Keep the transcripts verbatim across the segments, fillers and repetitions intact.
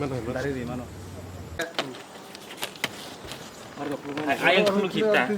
Dari di mana? Ayang dulu kita.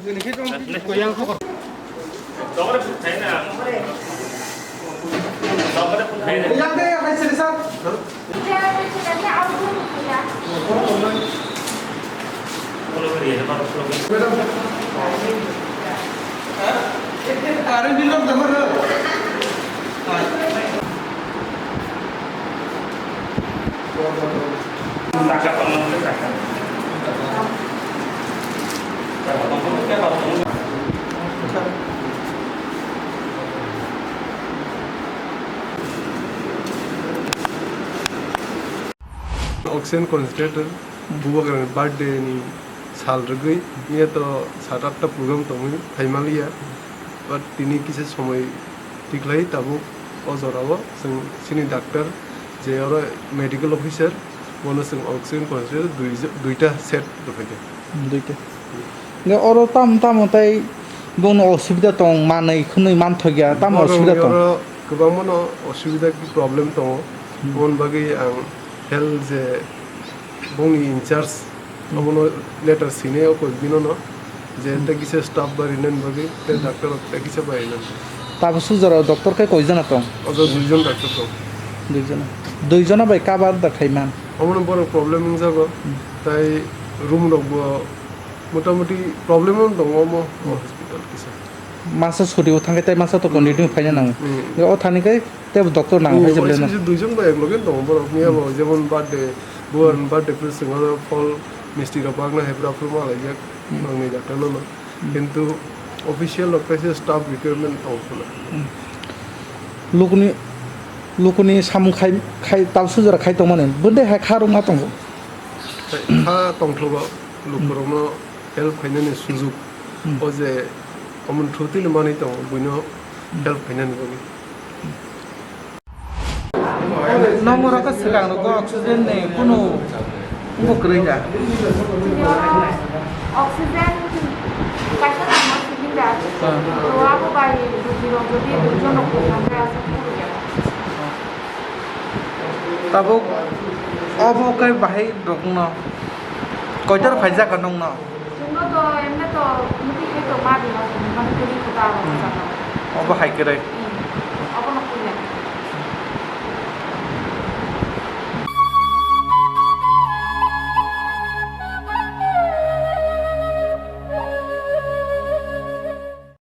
Oxygen concentrator, bubagrani birthday ni sal rwgwi, niya to sat atta program tongwi phaimaliya, but tini kisa somoi tikhlai tabuk o jorao chwng chini doctor je oro medical officer, bono chwng oxygen concentrator dui jo-, duita set rwphaikha. Duita. Hingke oro tam tamo tei bono osubida tong manwi khwnwi manthokya, tamo osubida tong? Oro kwbangmano osubida problem tongo. Hmm. Aboni bagwi ang health je bongni in charge, hmm, abono letter sinai o koi binono je, hmm, tei kisa staff barinani bagwi tei doctor rok tei kisa barinani. Tabuk sujaro doctor khe koi jona tong? Ojo dui jon doctor tong. Dui jona. Dui jona bai cover da khai man? Omono borok problem wngjago. Hmm. Tai room rok bo motamoti problem no tongo omo, hmm, hospital kisa. Masa suri o thangkhe tai masa to, hmm, continue phaina nango. Hmm. O thani khe tei doctor nang, hmm, hai se omo bele na. Sisi duijon bai ekloge tongo borok. Miya, hmm, bo jemon birthday, buar, hmm, birthday phuru swngo phol misti rok bagna hai phuru aphuru ma laijak. Hmm. Nangni doctor no no. Hmm. Kintu official rok kaisa staff requirement tongo khuna. Hmm. Lukuni, lukuni samung khai, khai talsu jora khai tongmani bwdai hai kha rwngma tongo. Kha tongthwgo lukurokno help khainani sujuk. Hmm. O je omo thutini manwi tongo, buino, hmm, help khainani bagwi. Nong oro khe swkang rwgo oxygen ni kunu wngbo kwrwi da? Chini oro oxygen kaisa tongma cylinder. Hmm. To abo bai rugirok jodi duijon rok tongkha khe aswk phuru ya. Tabuk obo khe bahai rokno koitor phaijak nongno? Chwngno to emne to muti khe to ma di ha, chwngno to ri kota abo, hmm, kota. Obo hai kwrwi.